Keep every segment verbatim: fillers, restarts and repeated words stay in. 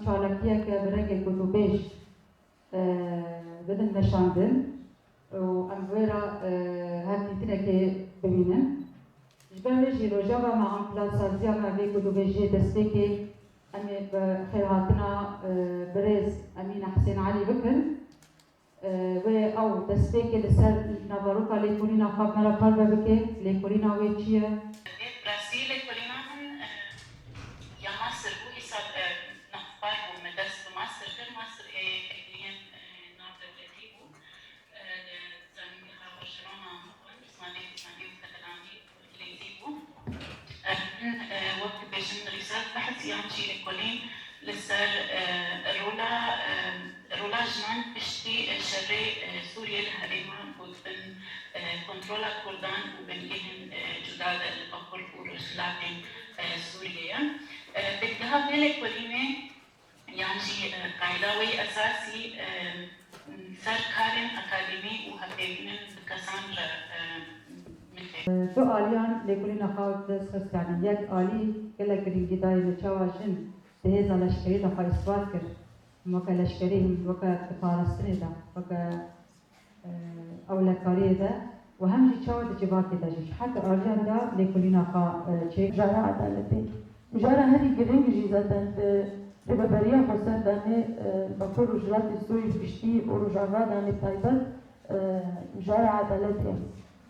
çalakiyeke bi rengê gotûbêj, e, bidin meşandin û em wê re, e, hevdîtinekê bibînin. Ji ber wê jî rojeva me, emplatsaziya me vê gotûbêjiyê destpêkê em ê bi xêrhatina, e, birêz Emîne Husên Elî bikin. Wê ew destpêkê li ser naveroka lêkolîna xwe bi me re parve bike. Lêkolîna wê çi ye? Vê bi rastî lêkolîna min, e, ya master bû, îsal, e, navbar bû, me dest bi master kir. Master ê Êliyên, e, Navdewletî bû. E, li Zanîngeha Barcelona min xwend, zimanê Îslamî û Fetelanî. Lêzî bû. Min, e, wek dibêjin, rîsert behs yan jî lêkolîn li ser, e, rola, e, rola jinan piştî, e, şerê, e, Sûriyê li herêma ku di bin, e, kontrola Kurdan û bingehên, e, cuda de li Bakur û Rojhilatê, e, Sûriyê ye. E, pêkdiha vê lêkolînê Yan jî, e, qayda wê yê esasî, e, ser karên akademî û hevpeyvînên bi kesan re, e, min tê. Du aliyan lêkolîna xwe dest xist, yanî yek alî gelek girîngî dayê li çawa jin di hêza leşkerî de xwe îspat kir. Him weke leşkerî, him weke di parastinê de, weke ewlekariyê de û hem jî çawa di civakê de jî, ji her du aliyan de lêkolîna xwe, e, çêkir. Mijara edaletê. Mijara herî giring jî zaten di Rêveberiya Xweserdanê, e, Bakur Rojhilatê Sûrî bi giştî û Rojava Danê taybet, e, mijara edaletê ye.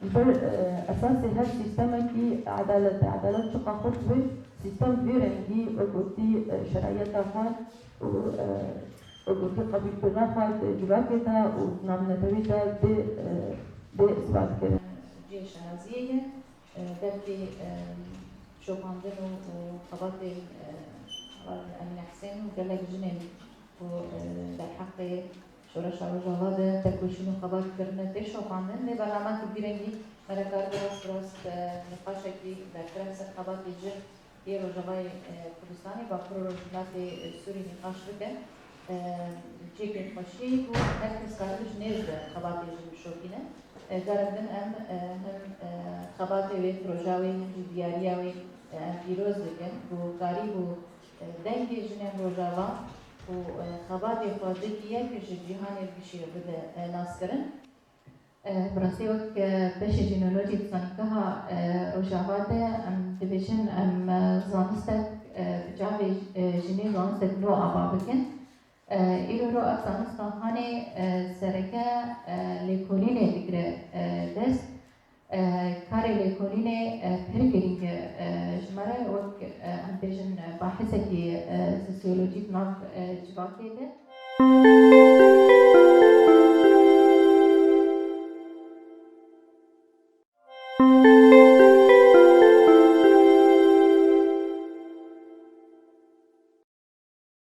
Ji ber, e, esasê her sîstemekî edalet e. Edalet çiqa xurt be, sîstem vê rengî wek gotî, e, şeriyeta xwe û, e, wek gotî qebûlkirina xwe di civakê de û navnetewî de dê, e, dê îsbat kirin. Cihê şanaziyê ye, e, belkî, e, şopandin û, û xebatên, e, Emîne Husên û gelek jinên ku, e, derheqê Şoreşa Rojava de tekoşîn û xebat kirine tê şopandin. Lê bernameyeke vî rengî me re karibe rast bi rast, e, nîqaşekî berfireh ser xebatê jin yê Rojavayê, e, Kurdistanê, Bakur û Rojhilatê, e, Sûrî nîqaş bike. E, cihekî xweşiyê ku her kes karibe ji nêz de xebatê jin bişopîne. E, carek din em, e, him, e, xebatê wê, proja wê, him jî diyariya wê, e, em pîroz dikin ku karîbû, e, dengê jinên Rojava û, e, xebatê xwe di giyek ji cîhanê bi gişî re bide, e, naskirin. E, bi rastî wek, e, beşê jînolojî di Zanîngeha, e, Rojava de em dibêjin em, e, zanistek, e, bi çavê, e, jinê zanistek nû ava bikin. E, îro ro ev zanista hanê, e, sereke, e, lêkolînê digire, e, dest. E, karê lêkolînê, e, pir girîng e, e, ji me re wek, e, em bêjin, e, bahisekî, e, sosyolojîk nav, e, civakê de.